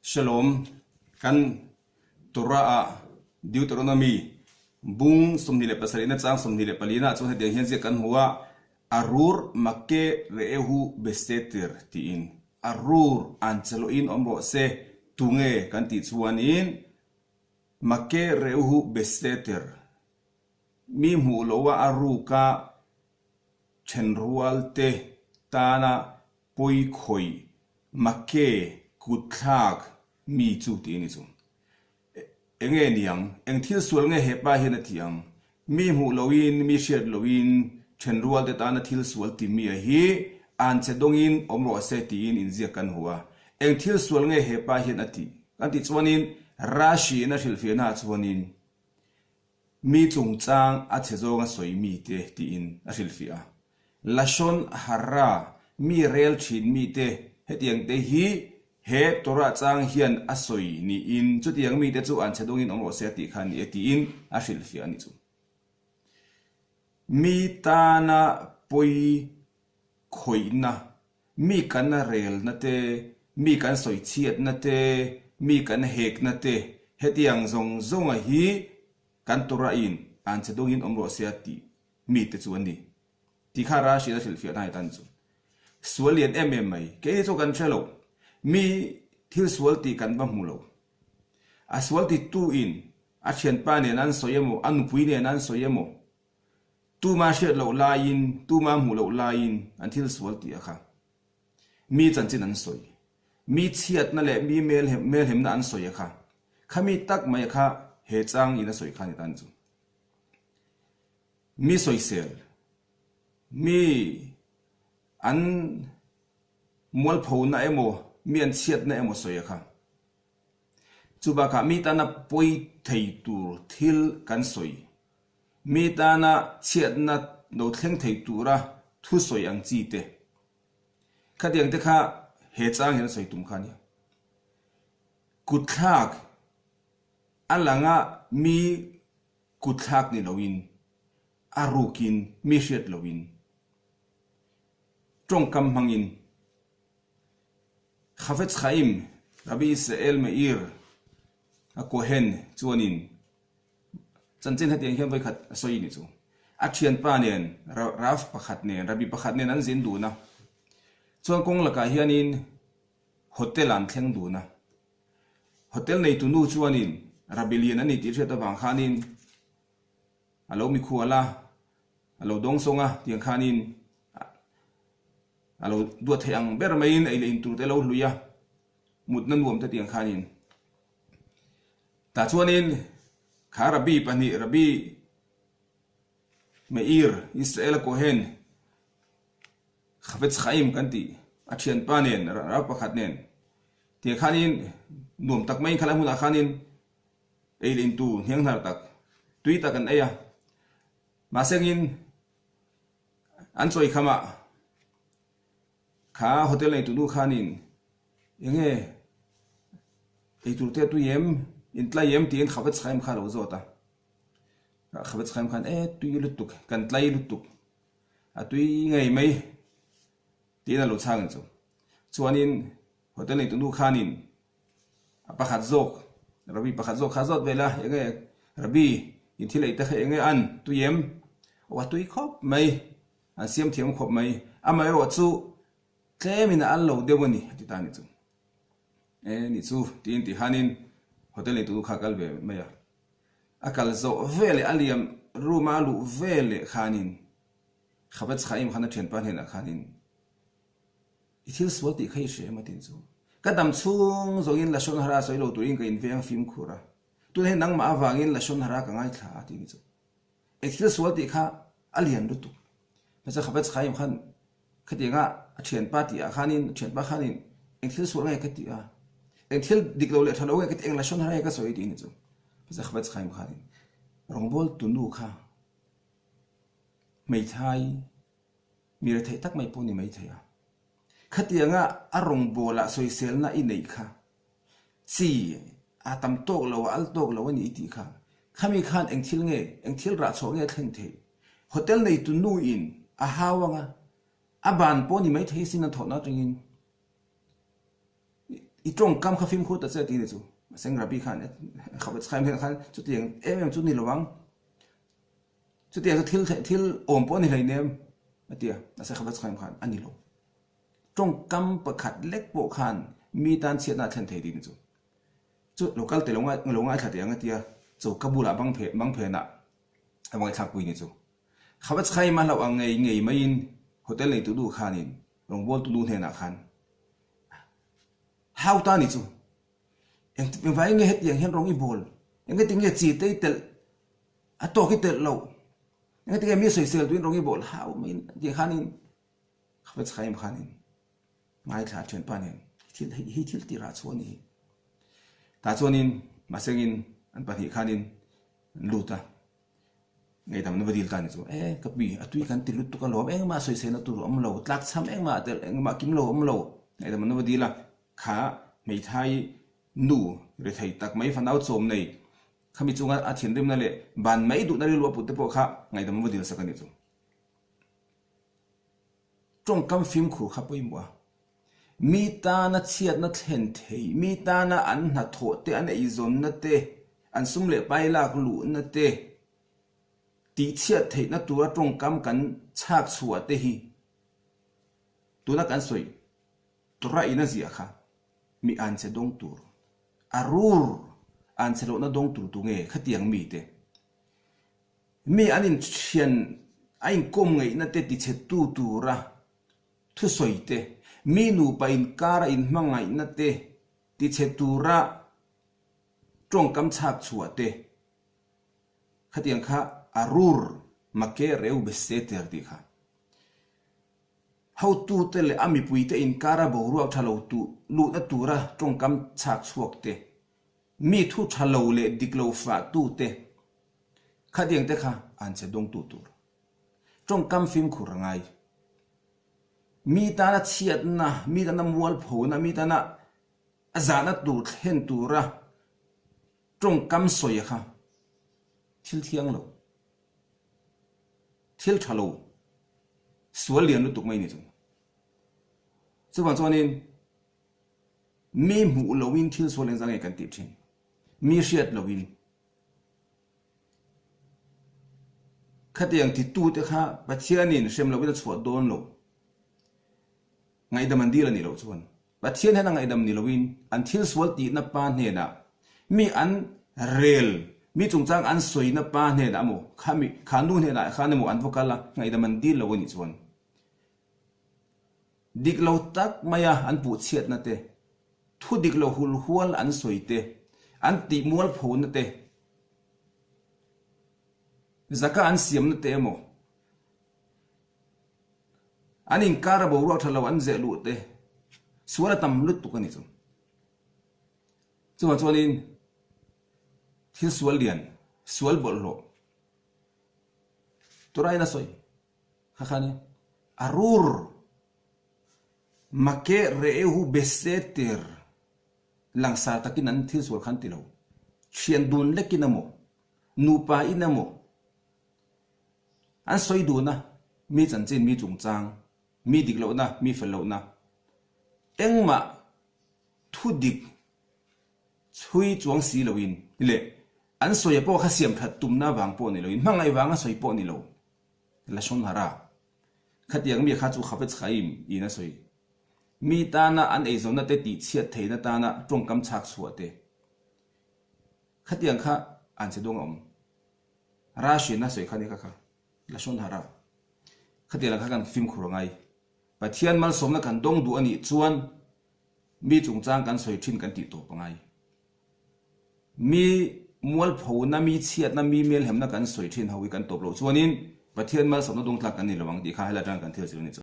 Shalom, kan Torah-ah Deuteronomy bung 27 na chang 24 nah chuan hetiang hian ziak kan hmu a, Arur make re'ehu besetir tiin Arur an chelawhin awm rawh se, tunge kan tih chuanin Make re'ehu besetir mi hmuh loha a ruka thenrualte tana pawi khawih make kutthlak mi chu tih a ni chu. Enge niang? Eng thil sual nge hepa hian a tih ang? Mi hmuh loin, mi hriat loin thenrualte tana thil sual ti mi a hi an che dawngin awm rawh se tiin inziak kan hmu a. Eng thil sual nge hepa hian a tih? Kan tih chuanin Rashi-in a hrilhfiahna ah chuanin Mi chungchang a chhe zawnga sawi mite tiin a hrilhfiah a. Lashon Hara, mi rel thin mite hetiang te hi he Torah chang hian a sawi niin chutiang mite chu an chhe dawngin awm rawh se a tih kha a ni e tiin a hrilhfiah a ni chu. Mi tana pawi khawihna, mi kan relna te, mi kan sawi chhiatna te, mi kan hekna te, hetiang zawng zawnga hi kan Torah-in an che dawngin awm rawh se a tih mite chu an ni. Tih kha Rashi-in a hrilhfiah hna tan chu. Sual lian em em mai, keini chu kan hre lo, mi thil sual tih kan va hmu lo. A sual tituin a thianpa nen an sawi emaw, a nupui nen an sawi emaw, Tuma hriat loh laiin, tuma hmuh loh laiin an thil sual tih a kha. Mi chanchin an sawi. Mi chhiatna leh mi hmelhemna an sawi a kha. Khami tak mai a kha he chang in a sawi kha ni tan chu. Mi sawisel, mi an mualphona emaw, mi an chhiatna emaw sawi a kha. Chubakah mi tana pawi thei tur thil kan sawi. Mi tana chhiatna lo thleng thei tura thu sawi ang chi te. Khatiang te kha he chang hian a sawi tum kha a nia. Kutthlak a langa mi kutthlak ni loin a rukin mi hriat loin tawngkam hmangin Chafetz Chaim, Rabbi Israel Meir a Cohen chuanin Chanchin hetiang hian vawikhat a sawi ni chu. A thianpa nen, Rav pakhat nen, Rabbi pakhat nen an zin dun a. Chuan kawng lakah hianin hotel ah an thleng dun a. Hotel neitu nu chuanin Rabbi lian a ni tih hriat avang khanin a lo mikhual a, a lo dawngsawng a tiang khanin a lo duat theih ang ber maiin ei leh in tur te a lo hlui a, mutna nuam te tiang khanin. Tah chuanin kha Rabbi pahnih, Rabbi Meir, Israel-a Kohen, Chafetz Chaim kan tih, a thianpa nen, Rav pakhat nen, tiang khanin nuam tak maiin khalai hmunah khanin ei leh intu hnianghnar tak, tui tak an ei a. Mahsengin an chawi khamah Kha hotel nei tunu khanin enge eitur te tui em, in tlai em tiin Khavet Chaim kha a lo zawt a. Khavet Chaim khan e tui lutuk, kan tlai lutuk, a tui ngei mai tiin a lo chhang in chu. Chuanin hotel nei tunu khanin a pakhat zawk, Rabbi pakhat zawk kha zawt vel a, enge Rabbi in thil ei te kha enge an tui em? Aw a tui khawp mai. An siam thiam khawp mai. Amaherawh chu tlemin a al lo deuh a ni, a ti ta a ni chu. E ni chu tiin ti khanin hotel neitu kha a kal ve mai a. A kal zawh veleh a liam room a a luh veleh khanin Chafetz Chaim khan a thianpa hnenah khanin I thil sual tih kha i hre em a tin chu. Ka dam chhung zawngin Lashon Hara sawi lo turin ka inveng fimkhur a. Tunah hian nangmah avangin Lashon Hara ka ngaithla a ti ni chu. Eng thil sual tih kha a lian lutuk. Hmeichhe Chafetz Chaim khan khatianga a thianpa tih ah khanin a thianpa khanin eng thil sual nge ka tih a, eng thil dik lo leh tha lo nge ka tih, eng lashon hara nge ka sawi tih ni chu. Hmeichhe Chafetz Chaim khanin rawngbawl tunu kha hmeithai mi retheih tak mai pawh ni maithei a. Khatianga a rawngbawlah sawiselna i neih kha Chi, a tam tawk lo, a al tawk lo a ni i tih kha. Khami khan eng thil nge, eng thil rah chhuah nge a thlen theih? Hotel neitu nu in a hau anga, a ban pawh ni maithei sin a thawhna atangin. I tawngkam kha fimkhur ta che tih ni chu. Mahse Rabbi khan Chafetz Chaim hnenah khan chutiang em em chu ni lo ang. Chutiang chu thil thil awm pawh a ni hleinem a ti a. Mahse Chafetz Chaim khan a ni lo. Tawngkam pakhat lek pawh khan mi tan chhiatna a thlen thei tih ni chu. Chu lo kal teh lo ngai lo ngaithla teh ang a ti a. Choka bulah bang phe bang phenah a ngaithlak pui ni chu. Chafetz Chaim a hlauh ang ngei ngei maiin hotel neitu nu khanin rawngbawltu nu hnenah khan Hau ta ni chu. Eng engvai nge hetiang hian rawng i bawl? Engati nge chi te i telh a tawk i telh loh? Engati nge mi sawisel tuin rawng i bawl? Hau mai tih khanin Chafetz Chaim khanin ngaithla thianpa nen thil hei hi thil tirah chu a ni. Tah chuanin mahsengin an pahnih khanin an lut a. Ngaihdam na va dil ta ni chu e ka pi a tui kan ti lutuk alawm engmah sawisel na tur a awm lo tlak chham engmah a telh engmah kim lo a awm lo ngaihdam na va dil a kha hmeithai nu rethei tak mai fanau chawm nei khami chunga a thinrimna leh ban mai duhna rilru a put te pawh kha ngaihdam va dil sak a ni chu. Tawngkam fimkhur kha pawimawh a, mi tana chhiatna thlen thei, mi tana an hnathawh te, an eizawnna te, an sum leh pai lak luhna te tihchhiat theihna tura tawngkam kan chhak chhuah te hi tuna kan sawi Torah in a ziah kha mi anchhe dawng tur, a rur anchhe lohna dawng tur tu nge khatiang mite? Mi an inthian a inkawm ngaihna te tichhetu tura thusawi te, mi nupa inkara inhmangaihna te tichhe tura tawngkam chhak chhuah te, khatiang kha a rur make reu beseter tih kha. Hotute leh a mipuite inkara boruak tha lo tuh luhna tura tawngkam chhak chhuak te, Mi thu tha lo leh dik lo fah tu te khatiang te kha an che dawng tu tur. Tawngkam fimkhur a ngai. Mi tana chhiatna, mi tana mualphona, mi tana a zahna tur thlen tura tawngkam sawi kha thil thiang lo, thil tha lo, sual lian lutuk mai ni chu. Chuvang chuanin Mi hmuh loin thil sual engzah nge kan tih thin? Mi hriat loin. Khatiang titute kha Pathianin hrem loin a chhuah dawn lo. Ngaihdam an dil a nih loh chuan Pathian hian a ngaihdam ni loin an thil sual tihna pa hnenah mi an rel, mi chungchang an sawina pa hnenah emaw, kha mi, kha nu hnenah khan emaw an va kal a, ngaihdam an dil lo a nih chuan Dik lo tak maia an puh chhiatna te, thu dik lo hul hual an sawi te, an tih mualphona te, zaka an siamna te emaw, an inkar a boruak tha lo an zeh luh te, sual a tam lutuk a ni chu. Chuvang chuanin thil sual lian, sual bawlhhlawh tura in a sawi. Kha khan a rur make rehu beseter langsar takin an thil sual khan ti lo. Thian dun lekin emaw, nupa in emaw an sawi dun a, mi chanchin, mi chungchang, mi dik lohna, mi fel lohna engmah thu dik chhui chuang si loin leh an sawi pawh kha siam that tumna vang pawh ni loin hmangaih vanga sawi pawh ni lo. Lashon Hara, Khatiang mi kha chu Chafetz Chaim in a sawi. Mi tana an eizawnna te tihchhiat theihna tana tawngkam chhak chhuah te. Khatiang kha an che dawng a awm. Rashi in a sawi kha nia kha kha. Lashon Hara, Khatiang lang kha kan fimkhur a ngai. Pathian malsawmna kan dawng duh a nih chuan mi chungchang kan sawi thin kan tih tawp a ngai. Mi mualphona, mi chhiatna, mi melhemna kan sawi thin ho hi kan tawp loh chuanin Pathian malsawmna dawng tlak kan ni lo ang tih kha helai atanga kan thil zir a ni chu.